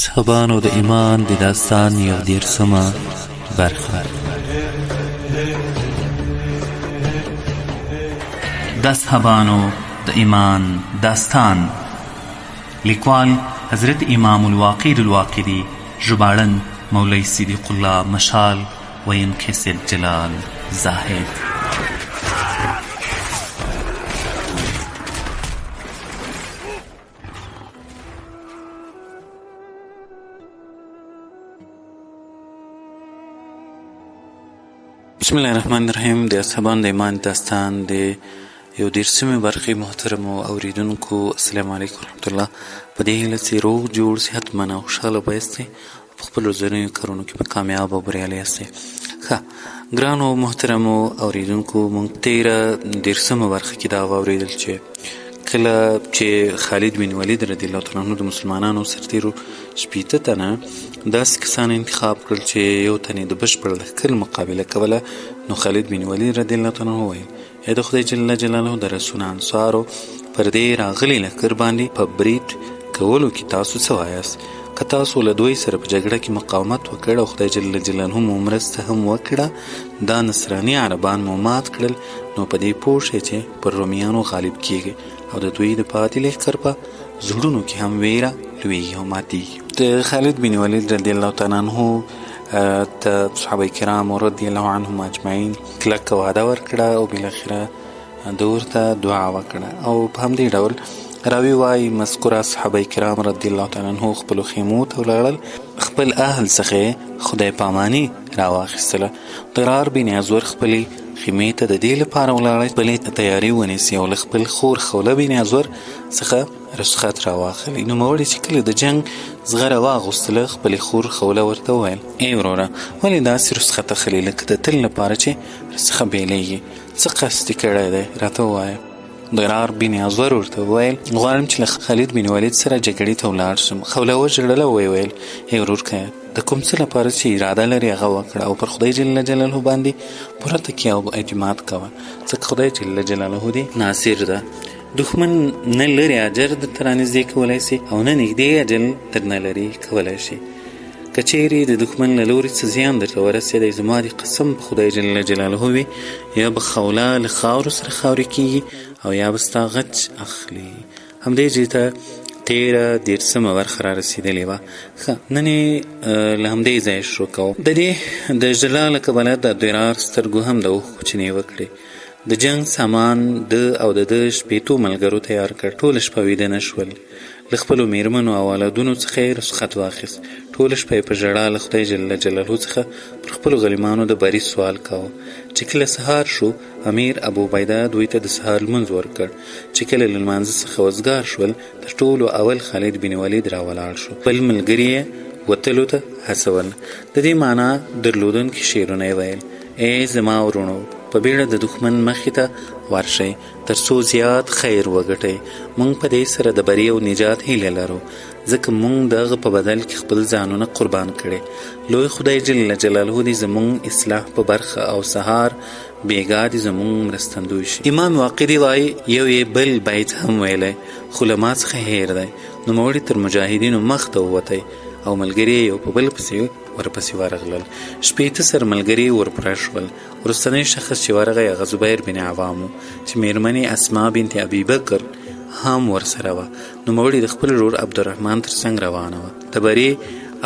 اصحابانو د ایمان د داستان یو دېرشمه برخه. د اصحابانو د ایمان داستان، لیکوال حضرت امام الواقد الواقدي، ژباړن مولوي صدیق الله مشال، ویونکی سید جلال زاهد. بسم الله الرحمن الرحیم. د اصحابانو د ایمان داستان د یو دېرشمې برخې محترمو اورېدونکو، السلام علیکم ورحمت الله. په دې هیله چې روغ جوړ، صحتمند او خوشحاله به یاستئ، په خپلو ورځنیو کارونو کې به کامیاب او بریالي یاستئ. ښه ګرانو محترمو اورېدونکو، موږ تېره دېرشمه برخه کې دا واورېدل چې کله چې خالد بن ولید رضی الله تعالی عنه د مسلمانانو سرتېرو 60 تنه داسې کسان انتخاب کړل چې یو تن یې د بشپړ لښکر مقابله کوله، نو خالد بن ولید رضی الله تعالی عنه وویل: ای د خدای جل جلاله د رسول انصارو، پر دې راغلي لښکر باندې په برید کولو کې تاسو څه وایاست؟ که تاسو له دوی سره په جګړه کې مقاومت وکړ او خدای جل جلاله مو مرسته هم وکړه، دا نصراني عربان مو مات کړل، نو په دې پوه شئ چې پر رومیانو غالب کیږي او د دوی د پاتې لښکر په زړونو کې هم ویره لویږي او ماتیږي. د خالد بن ولید رضی الله تعالی عنه ته صحابه کرامو رضی الله عنهم اجمعین کلکه وعده ورکړه او بالاخره ده ورته دعا وکړه. او په همدې ډول راوي وايي مذکوره صحابه کرام رضی الله تعالی عنه خپلو خیمو ته ولاړل، خپل اهل څخه یې خدای پاماني راواخیستله. ضرار بن ازور خپلې خیمې ته د دې لپاره ولاړی چې خپلې تیاري ونیسي او له خپل خور خوله بن ازور څخه رخصت راواخلي. نوموړي چې کله د جنګ زغره واغوستله، خپلې خور خوله ورته وویل: ای وروره، ولې داسې رخصت اخلې لکه د تل لپاره چې راڅخه بېلېږي؟ څه قصد دې کړی دی راته ووایه. ضرار بن ازور ورته وویل: غواړم چې له خالد بن ولید سره جګړې ته ولاړ شم. خوله وژړله او ویې ویل: ای ورورکیه، د کوم څه لپاره چې اراده لرې هغه وکړه او پر خدای جل جلاله باندې پوره تکیه او اعتماد کوه، ځکه خدای جل جلاله دې ناصر ده. دښمن نه لرې اجر درته رانږدې کولی شي او نه نږدې اجل درنه لرې کولی شي. که چیرې د دښمن له لوري څه زیان درته ورسېدی، زما دې قسم په خدای جل جلاله وي، یا به خوله له خاورو سره خاورې کیږي او یا به ستا غچ اخلي. همدې ځای ته تېره دېرشمه برخه را رسېدلې وه. ښه نن یې له همدې ځایه شروع کوو. د دې د ژړا له کبله د ضرار سترګو هم د اوښکو چینې وکړې. د جنګ سامان ده او د ده 60 ملګرو تیار کړ. ټوله شپه ویده نه شول. له خپلو میرمنو او اولادونو څخه یې رخصت واخیست. ټوله شپه یې په ژړا له خدای جل جلاله څخه پر خپلو غلیمانو د بري سوال کاوه. چې کله سهار شو، امیر ابو عبیده دوی ته د سهار لمونځ ورکړ. چې کله له لمانځه څخه وزګار شول، تر ټولو اول خالد بن ولید راولاړ شو. خپل ملګري یې وتلو ته هڅول. د دې معنا درلودونکي شعرونه یې ویل: ای زما وروڼو، په بیړه د دښمن مخې ته ورشئ تر څو زیات خیر وګټئ. موږ په دې سره د بري او نجات هیله لرو، ځکه موږ د هغه په بدل کې خپل ځانونه قربان کړي. لوی خدای جل جلاله دې زموږ اصلاح په برخه او سهار بېګا دې زموږ مرستندوی شي. امام واقدي وایي یو یې بل بیت هم ویلی، خو له ما څخه هېر دی. نوموړي تر مجاهدینو مخته ووتی او ملګري یې یو په بل پسې ورپسې ورغلل. 60 سر ملګري یې ورپوره شول. وروستنی شخص چې ورغی هغه زبیر بن عوام و چې میرمنې اسما بنت ابي بکر هم ورسره وه. نوموړي د خپل ورور عبدالرحمن تر څنګ روانه وه. د بري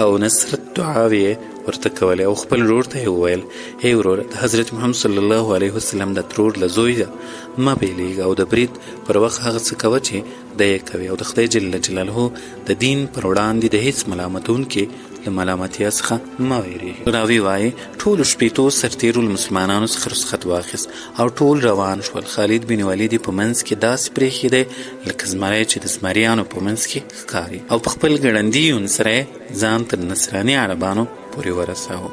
او نصرت دعاوې یې ورته کولې او خپل ورور ته یې وویل: ای ورور، د حضرت محمد صلی الله علیه وسلم د ترور له زویه مه بېلېږه او د برید پر وخت هغه څه کوه چې دی یې کوي او د خدای جل جلاله د دین پر وړاندې د هیڅ ملامتونکي له ملامتیا څخه مه وېرېږئ. راوي وایي ټولو 60 سرتېرو له مسلمانانو څخه رخصت واخیست او ټول روان شول. خالد بن ولید یې په منځ کې داسې پرېښېدی لکه زمری چې د زمریانو په منځ کې ښکاري او په خپل ګړندي یون سره یې ځان تر نصراني عربانو پورې ورساوه.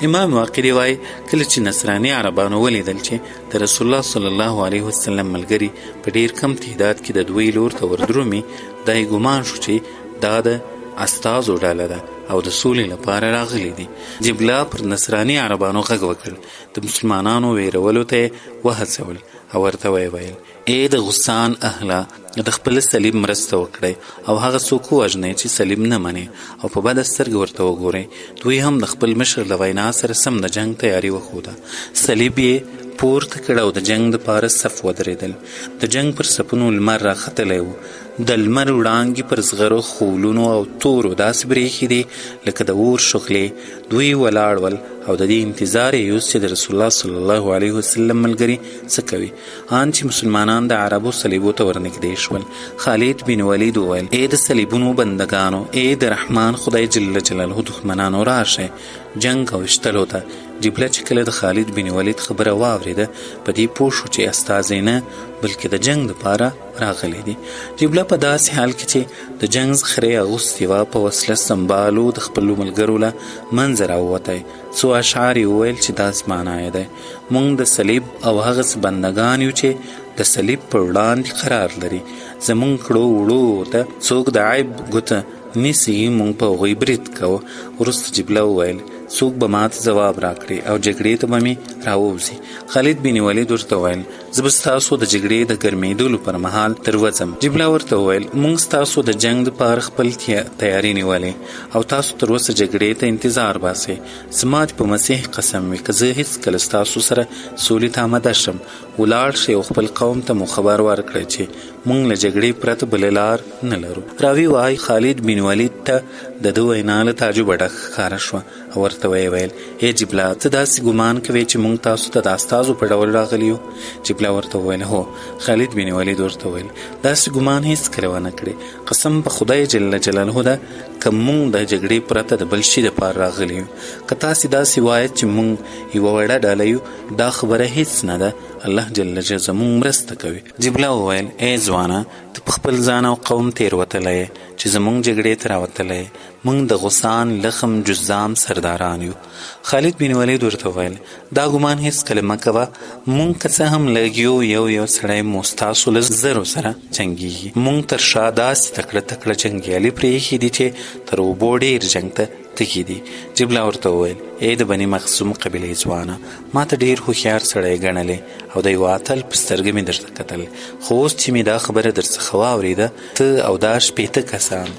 امام واقدي وایي کله چې نصراني عربانو ولیدل چې د رسول الله صلی الله علیه وسلم ملګري په ډېر کم تعداد کې د دوی لور ته وردرومي، دا یې ګمان شو چې دا د استازو ډله ده او د سولې لپاره راغلي دي. جبله پر نصراني عربانو غږ وکړ، د مسلمانانو ویرولو ته یې وهڅول او ورته ویې ویل: ای د غسان اهله، د خپل صلیب مرسته وکړئ او هغه څوک ووژنئ چې صلیب نه مني او په بده سترګه ورته وګورئ. دوی هم د خپل مشر له وینا سره سم د جنګ تیاری وښوده. صلیب یې پورته کړ او د جنګ دپاره صف ودرېدل. د جنګ پر صفونو لمر راختلی و. د لمر وړانګې پر زغرو، خولونو او تورو داسې برېښېدې لکه د اور شغلې. دوی ولاړ ول او د دې انتظار یې یوست چې د رسول الله صلی الله علیه وسلم ملګري څه کوي. آن چې مسلمانان د عربو صلیبو ته ورنږدې شول، خالد بن ولید وویل: ای د صلیبونو بندګانو، ای د رحمان خدای جل جلاله دښمنانو، راشئ جنګ او ویشتلو ته. جبله چې کله د خالد بن ولید خبره واورېده، په دې پوه شو چې استازی نه بلکې د جنګ دپاره راغلي دي. جبله په داسې حال کې چې د جنګ زخرې اغوستې وه، په وسله سمبالو د خپلو ملګرو له منځه راووتی. څو اشعار یې وویل چې داسې معنا یې دی: موږ د صلیب او هغه څه بندګان یو چې د صلیب پر وړاندې قرار لري. زموږ کړو وړو ته څوک د عیب ګوته نیسي، موږ په هغوی برید کوو. وروسته جبله وویل: څوک به ماته ځواب راکړي او جګړې ته به مې راووځي؟ خالد بن ولید ورته وویل: زه به ستاسو د جګړې د ګرمېدلو پر مهال در وځم. جبله ورته وویل: موږ ستاسو د جنګ دپاره خپل تیاری نیولې او تاسو تر اوسه جګړې ته انتظار باسئ. زما دې په مسیح قسم وي که زه هېڅکله ستاسو سره سولې ته اماده شم. ولاړ شئ او خپل قوم ته مو خبر ورکړئ چې موږ له جګړې پرته بله لار نه لرو. راوي وایي خالد بن ولید ته د ده وینا له تعجبه ډکه ښکاره شوه او ورته ویې ویل: ای جبله، ته داسې ګمان کوې چې موږ تاسو ته د استازو په ډول راغلي یو؟ جبله ورته وویل: هو. خالد بن ولید ورته وویل: داسې ګمان هېڅکله ونه کړې. قسم په خدای جل جلاله ده که موږ د جګړې پرته د بل شي دپاره راغلي یو. که تاسې داسې وایئ چې موږ یوه وړه ډله یو، دا خبره هېڅ نه ده. الله جل جلاله زموږ مرسته کوي. جبله وویل: ای ځوانه، ته په خپل ځان او قوم تېر وتلی یې چې زموږ جګړې ته راوتلی یې. موږ د غسان، لخم، جزام سرداران یو. خالد بن ولید ورته وویل: دا ګمان هېڅکله مه کوه. موږ که څه هم لږ یو، یو یو سړی مو ستاسو له زرو سره جنګېږي. موږ تر شا داسې تکړه تکړه جنګیالي پرې ایښي دي چې تر اوبو ډېر جنګ ته تږي دي. جبله ورته وویل: ای د بني مخزوم قبیلې ځوانه، ما ته ډېر هوښیار سړی ګڼلې او د یوه اتل په سترګه مې درته کتل، خو اوس چې مې دا خبره درڅخه واورېده، ته او دا 60 کسان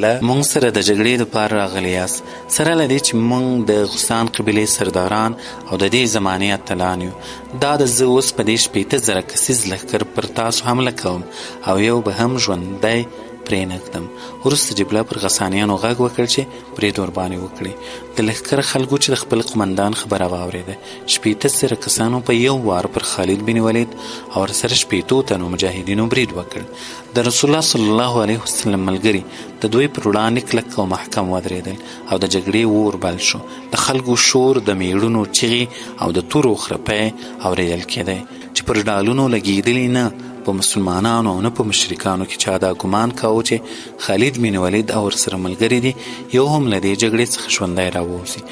له موږ سره د جګړې دپاره راغلي یاست، سره له دې چې موږ د غسان قبیلې سرداران او د دې زمانې اتلان یو. دا د زه اوس په دې 60,000 کسیز لښکر پر تاسو حمله کوم او یو به هم ژوندی پرې نه ږدم. وروسته جبله پر غسانیانو غږ وکړ چې برید ورباندې وکړي. د لښکر خلکو چې د خپل قومندان خبره واورېده، 60,000 کسانو په یو وار پر خالد بن ولید او ورسره 60 تنو مجاهدینو برید وکړ. د رسول الله صلی الله علیه وسلم ملګري د دوی پر وړاندې کلک او محکم ودرېدل او د جګړې اور بل شو. د خلکو شور، د میړونو چیغې او د تورو خرپی اورېدل کېدی چې پر ډالونو لګېدلي نه په مسلمانانو او نه په مشرکانو کې چا دا ګمان کاوه چې خالد بن ولید او ورسره ملګري دي یو هم له دې جګړې څخه ژوندی راووځي.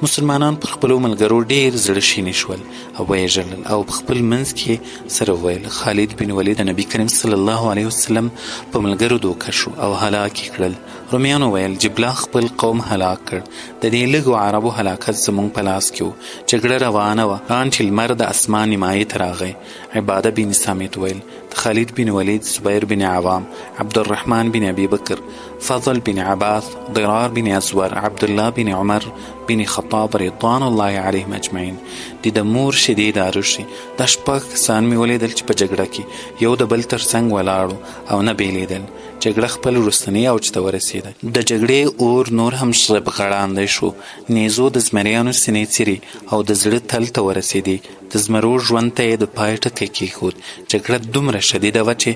مسلمانان پر خپلو ملګرو ډېر زړه شیني شول او ویې ژړل او په خپل منځ کې سره وویل: خالد بن ولید د نبي کریم صلی الله علیه وسلم په ملګرو دوکه شو او هلاک یې کړل. رومیانو ویل: جبله خپل قوم هلاک کړ، د دې لږو عربو هلاکت زموږ په لاس کې و. جګړه روانه وه آن چې لمر د اسمان نیمایي ته راغی. عباده بن صامت ویل: خالد بن ولید، زبیر بن عوام، عبدالرحمن بن ابي بکر، فضل بن عباس، ضرار بن ازور، عبدالله بن عمر بن خطاب رضوان الله علیهم اجمعین دې د مور شیدې دارو شي. دا شپږ کسان مې ولیدل چې په جګړه کې یو د بل تر څنګ ولاړو او نه بېلېدل. جګړه خپل وروستني اوج ته ورسېده. د جګړې اور نور هم غړاندی شو. نیزو د زمریانو سینې څیرې او د زړه تل ته ورسېدې. د زمرو ژوند ته یې د پای ټکی کېښود. جګړه دومره شدیده وه چې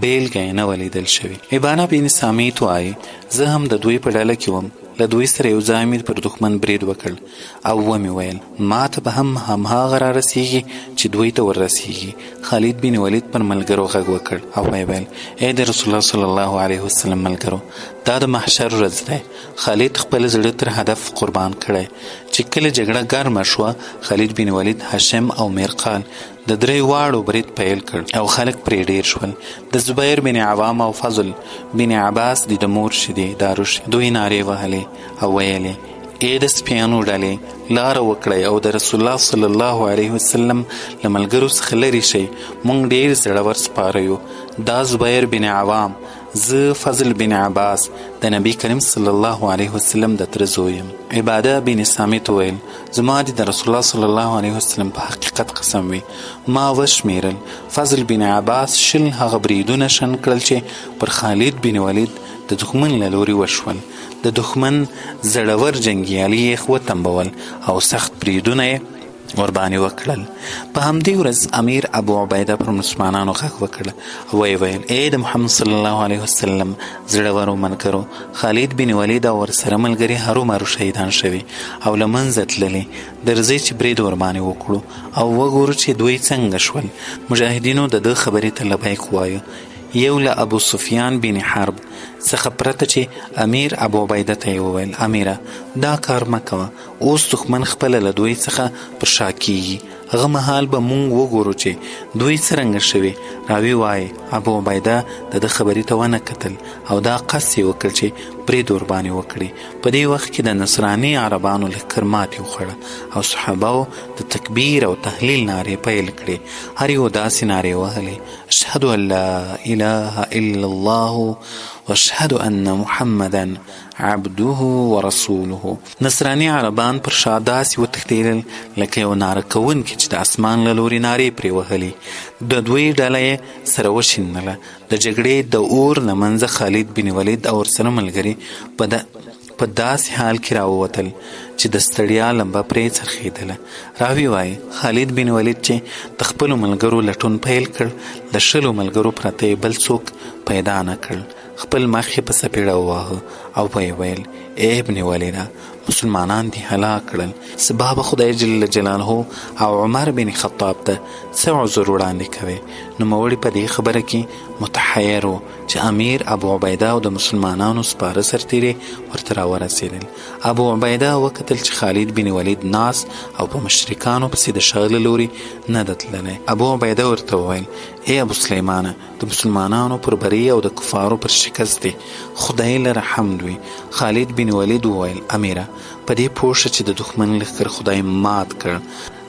بېلګه یې نه وه لیدل شوې. ابانه بن صامت وایي: زه هم د دوی په ډله کې وم. له دوی سره یو ځای مې پر دښمن برید وکړ او ومې ویل: ما ته به هم هماغه را رسېږي چې دوی ته وررسېږي. خالد بن ولید پر ملګرو غږ وکړ او ویې ویل: ای د رسول الله صلی الله علیه وسلم ملګرو، دا د محشر ورځ دی. خالد خپل زړه تر هدف قربان کړی. چې کله جګړه ګرمه شوه، خالد بن ولید، هاشم او میرقال د درې واړو برید پیل کړ او خلک پرې ډیر شول. د زبیر بن عوام او فضل بن عباس د مور شیدې دارو شي. دوی نارې وهلې او ویلې: ای د سپیانو ډلې، لاره وکړئ او د رسول الله صلی الله علیه وسلم له ملګرو څخه لرې شئ، موږ ډیر زړور سپاره یو. دا زبیر بن عوام، زه فضل بن عباس د نبی کریم صلی الله علیه وسلم د تره زوی یم. عباده بن صامت وویل: زما دې د رسول الله صلی الله علیه وسلم په حقیقت قسم وي، ما وشمیرل، فضل بن عباس 20 هغه بریدونه شنډ کړل چې پر خالد بن ولید د دښمن له لوري وشول. د دښمن زړور جنګیالي یې وتمبول او سخت بریدونه یې ورباندې وکړل. په همدې ورځ امیر ابو عبیده پر مسلمانانو غږ وکړ او ویې ویل: ای د محمد صلی الله علیه وسلم زړورو ملګرو، خالد بن ولید او ورسره ملګري هرومرو شهیدان شوي او له منځه تللي. درځئ چې برید ورباندې وکړو او وګورو چې دوی څنګه شول. مجاهدینو د ده خبرې ته لبیک وایو، یو له ابو سفیان بن حرب څخه پرته چې امیر ابو عبیده ته یې وویل: امیره، دا کار مه کوه، اوس دښمن خپله له دوی څخه پر شا کیږي، هغه مهال به مونږ وګورو چې دوی څرنګه شوي. راوي وایي ابو عبیده د ده خبرې ته ونه کتل او دا قصد یې وکړ چې برید ورباندې وکړي. په دې وخت کې د نصراني عربانو لښکر ماتې وخوړه او صحابه د تکبیر او تهلیل نارې پیل کړې. هر یو داسې نارې وهلې: اشهد ان لا اله الا الله واشهد ان محمدا عبده ورسوله. نصراني عربان پر شا داسې وتښتېدل لکه یو ناره کوونکي چې د اسمان له لوري نارې پرې وهلې. د دوی ډله یې سره وشیندله. د جګړې د اور له منځه خالد بن ولید او ورسره ملګري په داسې حال کې راووتل چې د ستړیا لمبه پرې څرخېدله. راوي وایي خالد بن ولید چې د خپلو ملګرو لټون پیل کړ، له 20 ملګرو پرته یې بل څوک پیدا نه کړ. خپل مخ یې په څپېړه وواهه او ویې ویل: ای ابن ولیده، مسلمانان دې هلاک کړل، سبا به خدای جل جلاله او عمر بن خطاب ته څه عذر وړاندې کوې؟ نوموړي په دې خبره کې متحیر و چې امیر ابو عبیده او د مسلمانانو سپاره سرتېري ورته راورسېدل. ابو عبیده وکتل چې خالد بن ولید ناست او په مشرکانو پسې د شا له لوري نه ده تللی. ابو عبیده ورته وویل: ای ابو سلیمانه، د مسلمانانو پر بری او د کفارو پر شکست دی خدای لره حمد وي. خالد بن ولید وویل: امیره، په دې پوه شه چې د دښمن لښکر خدای مات کړ،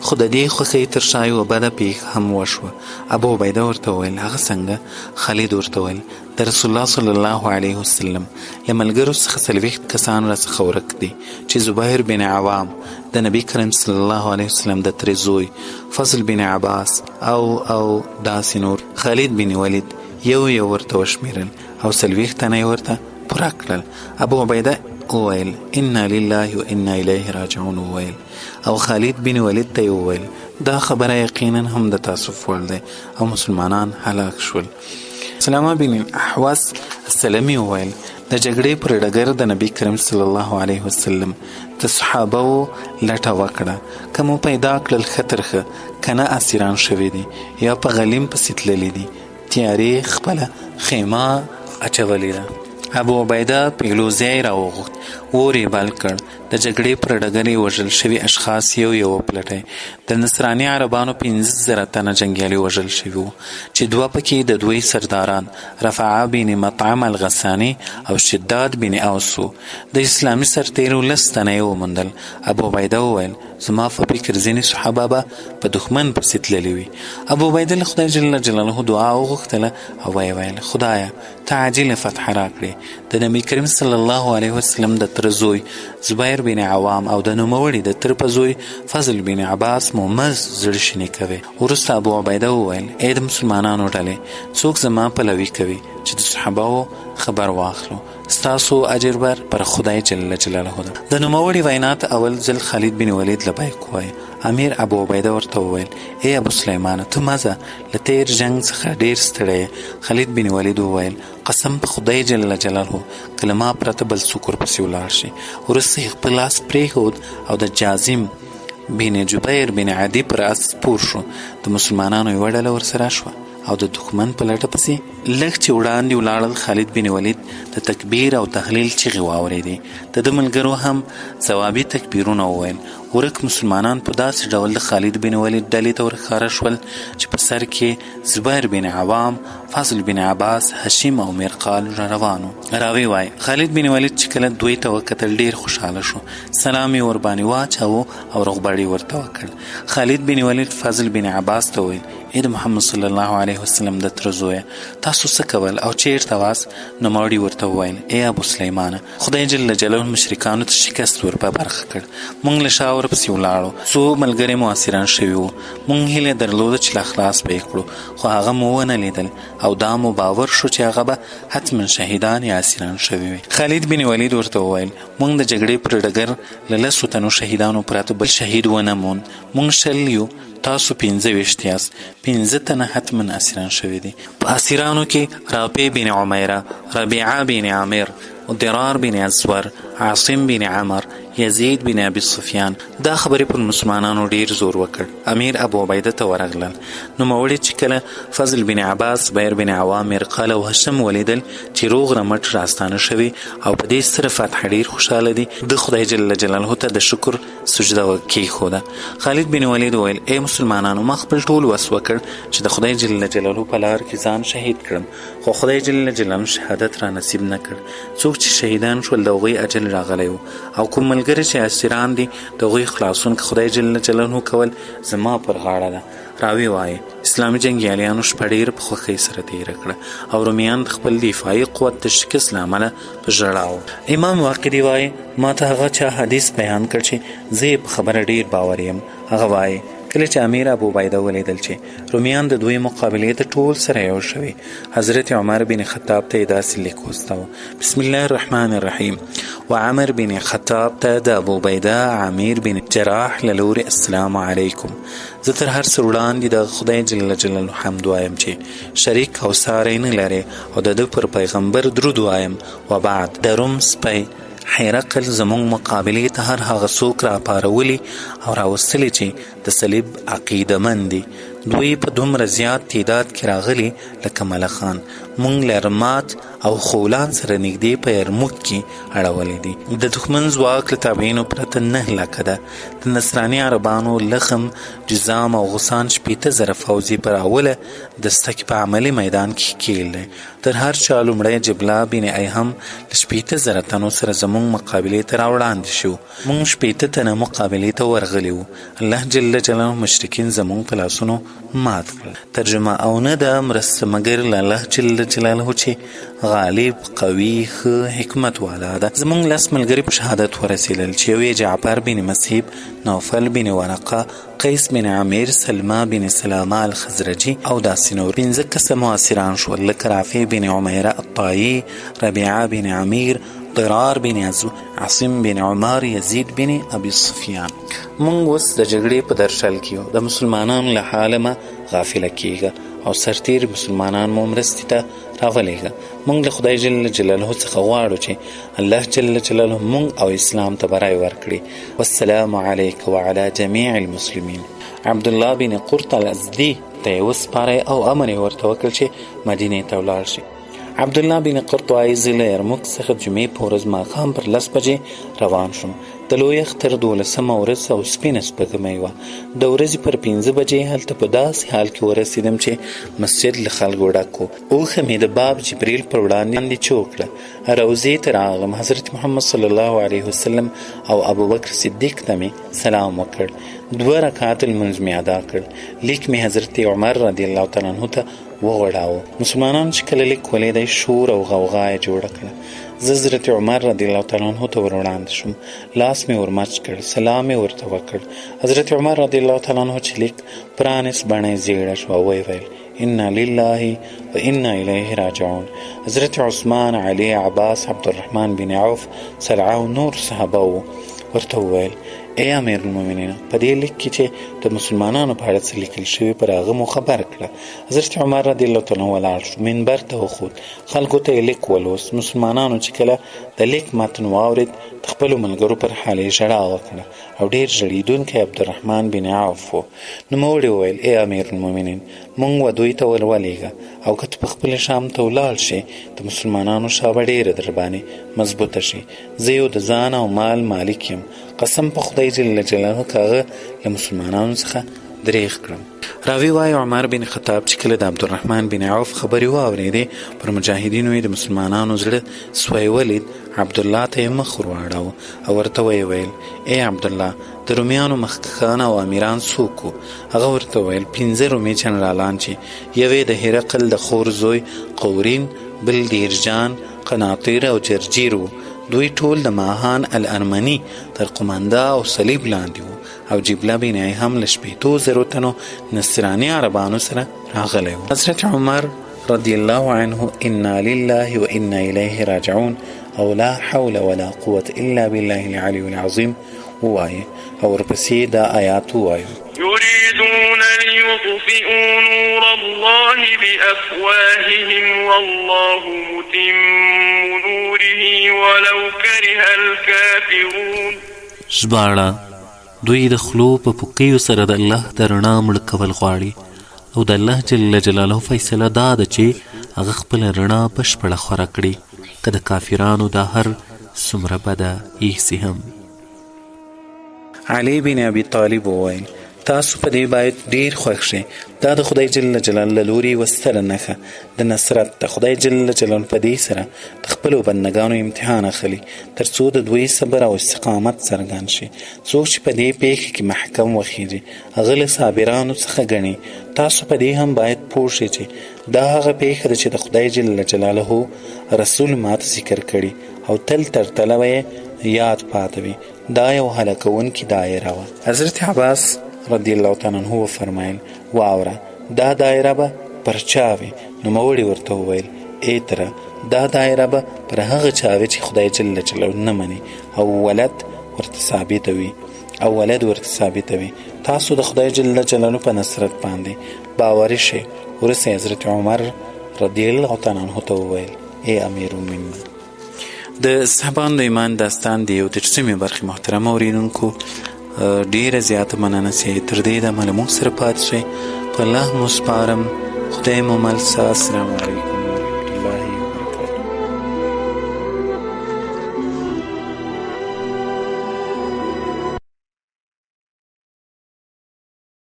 خو د دې خوښۍ تر شا یوه بده پېښه هم وشوه. ابو عبیده ورته وویل: هغه څنګه؟ خالد ورته وویل: د رسول الله صلی الله علیه وسلم له ملګرو څخه 40 کسان راڅخه ورک دي چې زبیر بن عوام، د نبی کریم صلی الله علیه وسلم د تره زوی، فضل بن عباس او داسې نور. خالد بن ولید یو یو ورته وشمېرل او 40 تنه یې ورته پوره کړل. ابو عبیده وویل: انا لله و انا الیه راجعون وویل او خالد بن ولید ته یې وویل: دا خبره یقینا هم د تاسف وړ دی او مسلمانان هلاک شول. سلامه بن الاحوص السلمي وویل: د جګړې پر ډګر د نبی کریم صلی الله علیه وسلم د صحابه وو لټه وکړه، که مو پیدا کړل ښه تر ښه، که نه اسیران شوي دي یا په غلیم پسې تللي دي. تیارې خپله خیمه اچولې ده. ابو عبیده پیلوزی راوغوښت، اور یې بل کړ. د جګړې پر ډګر یې وژل شوي اشخاص یو یو وپلټی. د نصراني عربانو 5000 تنه جنګیالي وژل شوي وو چې دوه پکې د دوی سرداران رفعه بن مطعم الغساني او شداد بن اوس وو. د اسلامي سرتېرو 10 تنه یې وموندل. ابو عبیده وویل: زما په فکر ځینې صحابه به په دښمن پسې تللي وي. ابو عبیده له خدای جل جلاله دعا وغوښتله او ویې ویل: خدایه، ته عاجله فتح راکړې. د نبی کریم صلی الله علیه وسلم د تره زوی زبیر بن عوام او د نوموړي د تره په زوی فضل بن عباس مو مه زړه شینې کوي. وروسته ابو عبیده وویل: ای د مسلمانانو ډلې، څوک زما پلوي کوي چې د صحابه خبر واخلو؟ ستاسو اجر بر پر خدای جل جلاله ده. د نوموړي وینا ته اول ځل خالد بن ولید لبیک ووایه. امیر ابو عبیده ورته وویل: ای ابو سلیمانه، ته مه ځه، له تېر جنګ څخه ډېر ستړی یې. خالد بن ولید وویل: قسم په خدای جل جلاله که له ما پرته بل څوک ورپسې ولاړ شي. وروسته یې خپل لاس پرېښود او د جازم بن جبیر بن عدي پر اس سپور شو. د مسلمانانو یوه ډله ورسره شوه او د دښمن په لټه پسې لږ چې وړاندې ولاړل، خالد بن ولید د تکبیر او تهلیل چیغې واورېدې. د ده ملګرو هم ځوابي تکبیرونه وویل. ورک مسلمانان په داسې ډول د خالد بن ولید ډلې ته ورښکاره شول چې په سر کې زبیر بن عوام، فضل بن عباس، هشیم او میرقال را روان وو. راوي وایي، خالد بن ولید چې کله دوی ته وکتل ډېر خوشحاله شو، سلام یې ورباندې واچاوه او روغبړ یې ورته وکړ. خالد بن ولید فضل بن عباس ته وویل، ای د محمد صلی الله علیه وسلم د تره زویه، تاسو څه کول او چیرته واست؟ نوموړي ورته وویل، ای ابو سلیمانه، خدای جل جلاله مشرکانو ته شکست ور په برخه کړ. مونږ له شا ورپسې ولاړو، څو ملګري مو اسیران شوي وو. مونږ هیله درلوده چې لا خلاص به یې کړو، خو هغه مو ونه لیدل او دا مو باور شو چې هغه به حتما شهیدان یا اسیران شوي وي. خالد بن ولید ورته وویل، مونږ د جګړې پر ډګر له لسو تنو شهیدانو پرته بل شهید ونه موند. مونږ 20 یو، تاسو 25 یاست، 5 تنه حتما اسیران شوي دي. په اسیرانو کې رافع بن عمیره، ربیعه بن عامر، ضرار بن ازور، عاصم بن عمر، یزید بن ابي سفیان. دا خبرې پر مسلمانانو ډیر زور وکړ. امیر ابو عبیده ته ورغلل. نوموړي چې کله فضل بن عباس، زبیر بن عوام، مرقال او هشم ولیدل چې روغ رمټ راستانه شوي او په دې ستره فتح ډیر خوشحاله دي، د خدای جل جلاله ته د شکر سجده کېښوده. خالد بن ولید وویل، ای مسلمانانو، ما خپل ټول وس وکړ چې د خدای جل جلاله په لار کې ځان شهید کړم، خو خدای جل جلاله شهادت را نصیب نه کړ. څوک چې شهیدان شول د هغوی اجل راغلی و، او کوم ملګري چې اسیران دي د هغوی خلاصون که خدای جل جلاله کول زما پر غاړه ده. راوي وایي، اسلامي جنګیالیانو شپه ډېره په خوښۍ سره تېره کړه او رومیان د خپل دفاعي قوت د شکست له امله په ژړا وو. امام واقدي وایي، ما ته هغه چا حدیث بیان کړ چې زه یې په خبره ډېر باور یم. هغه وایي، کله چې امیر ابو عبیده ولیدل چې رومیان د دوی مقابلې ته ټول سره یو شوي، حضرت عمر بن خطاب ته یې داسې لیک واستاوه: بسم الله الرحمن الرحیم. وعمر بن خطاب ته د ابو عبیده عامر بن جراح له لوري السلام علیکم. زه تر هر څه وړاندې د خدای جل جلاله حمد وایم چې شریک او ساری نه لري، او د ده پر پیغمبر درود وایم. وبعد، د روم سپی هرقل زموږ مقابلې ته هر هغه څوک راپارولي او راوستلي چې د صلیب عقیده من دي. دوی په دومره زیات تعداد کې راغلي لکه ملخان. موږ له رمات او خولان سره نږدې په یرموک کې اړولي دي. د دښمن ځواک له تابعینو پرته 9 لکه ده. د نصراني عربانو لخم، جزام او غسان 60,000 فوځ یې پر اوله دسته کې په عملي میدان کې ښکېل دی. تر هر چا لومړی جبلا بن ایهم له 60,000 تنو سره زموږ مقابلې ته راوړاندې شو. موږ 60 تنه مقابلې ته ورغلي وو. الله جل جلاله مشرکین زموږ په لاسونو مات کړل. ترجمه: او نه ده مرسته مګر له الله جل جلاله چې غالب، قوي، ښه حکمت والا ده. زموږ 10 ملګري په شهادت ورسېدل چې یو یې جعفر بن مسیب، نوفل بن ورقه، قیس بن عامر، سلمہ بن سلامه الخزرجي او داسې نور. 5 کسه مؤثران شول لکه رافع بن عمیره الطایي، ربیعه بن عمیر، ضرار بن عزو، عاصم بن عمر، یزید بن ابي سفیان. موږ اوس د جګړې په درشل کې یو. د مسلمانانو له حاله مه غافله کېږه او سرتېري مسلمانان مو مرستې ته راولېږه. موږ له خدای جل جلاله څخه غواړو چې الله جل جلاله موږ او اسلام ته بری ورکړي. والسلام علیک وعلى جمیع المسلمین. عبدالله بن قرط الازدي ته یې وسپاری او امر یې ورته وکړ چې مدینې ته ولاړ شي. عبدالله بن قرط وایي، زه له یرموک څخه د جمعې په ورځ ماښام پر 10 بجې روان شوم. د لوی اختر 12مه ورځ او سپینه سپوږمۍ وه. د ورځې پر 5 بجې هلته په داسې حال کې ورسېدم چې مسجد له خلکو ډک و. اوښه مې د باب جبریل پر وړاندې چو کړه. روضې ته راغلم. حضرت محمد صلی الله علیه وسلم او ابوبکر صدیق ته مې سلام وکړ. 2 رکعات لمونځ مې ادا کړ. لیک مې حضرت عمر رضی الله تعالی عنه ته وغوړاوه. مسلمانانو چې کله لیک ولیدی، شور او غوغا یې جوړه کړه. زه حضرت عمر رضی الله تعالی عنه ته ور وړاندې شوم. لاس مې ورمچ کړ، سلام مې ورته وکړ. حضرت عمر رضی الله تعالی عنه چې لیک پرانیست، بڼه یې زیړه شوه او ویې ویل: انا لله و انا الیه راجعون. حضرت عثمان، علی، عباس، عبدالرحمن بن عوف، سلعه او نور صحابه وو. ورته وویل: ای امیرالمؤمنینه، په دې لیک کې چې د مسلمانانو په اړه څه لیکل شوي پر هغه مو خبر کړه. حضرت عمر رضی الله تعالی عنه ولاړ شو، منبر ته وخوت، خلکو ته یې لیک ولوست. مسلمانانو چې کله د لیک متن واورېد، د خپلو ملګرو پر حال یې ژړا وکړه او ډېر ژړېدونکی عبدالرحمن بن عوف و. نوموړي وویل: ای امیرالمؤمنین، موږ و دوی ته ور ولېږه او که ته پخپله شام ته ولاړ شې، د مسلمانانو شا به ډېره درباندې مضبوطه شي. زه یو د ځان او مال مالک یم، قسم په خدای جل جلاله که هغه له مسلمانانو څخه درېغ کړم. راوي وايي، عمر بن خطاب چې کله د عبدالرحمن بن عوف خبرې واورېدې، پر مجاهدینو یې د مسلمانانو زړه سوی ولید، عبدالله ته یې مخ ور واړاوه او ورته ویې ویل: ای عبدالله، د رومیانو مخکښان او امیران څوک وو؟ هغه ورته وویل: پنځه رومي جنرالان چې یو یې د هرقل د خور زوی قورین، بل دیرجان، قناطیر او جرجیر وو. دوی ټول د ماهان الارمني تر قومنده او صلیب لاندې وو او جبله بن ایهم له 60 زرو تنو نصراني عربانو سره راغلی و. حضرت عمر رضی الله عنه انا لله و انا الیه راجعون او لا حول ولا قوة الا بالله العلی العظیم ووایه او ورپسې دا آیات ووایو. يريدون ليطفئوا نور الله بأفواههم والله متم نوره ولو كره الكافرون. ژباړه: دوی د خولو په پوکیو سره د الله د رڼا مړه کول غواړي او د الله جل جلاله فیصله دا ده چې هغه خپله رڼا بشپړه خوره کړي، که د کافرانو دا هر څومره بده ایسي هم. علي بن ابي طالب وویل: تاسو په دې باید ډیر خوښ شئ، دا د خدای جل جلاله له لوري یوه ستره نښه د نصرت ده. خدای جل جلاله په دې سره د خپلو بندګانو امتحان اخلي تر څو د دوی صبر او استقامت څرګند شي. څوک چې په دې پېښه کې محکم وخیږي هغه له صابرانو څخه ګڼي. تاسو په دې هم باید پوه شئ چې دا هغه پېښه ده چې د خدای جل جلاله رسول ماته ذکر کړي او تل تر تله به یې یاد پاته وي. دا یو هلاکوونکې دایره وه. حضرت عباس رضی الله تعالی عنه وفرمایل: واوره، دا دایره به پر چا وي؟ نوموړي ورته وویل: ای تره، دا دایره به پر هغه چا وي چې خدای جل جلاله نه مني او ولد ورته ثابته وي او ولد ورته ثابته وي. تاسو د خدای جل جلاله په نصرت باندې باوري شئ. وروسته حضرت عمر رضی الله تعالی عنه ته وویل: ای امیرالمؤمنین. د صحابان د ایمان داستان د 31مې برخې محترم اورېدونکو، ډېره زیاته مننه چې تر دې دمه له موږ سره پاتې شئ. په الله مو سپارم، خدای مو مل شه. السلام علیکم.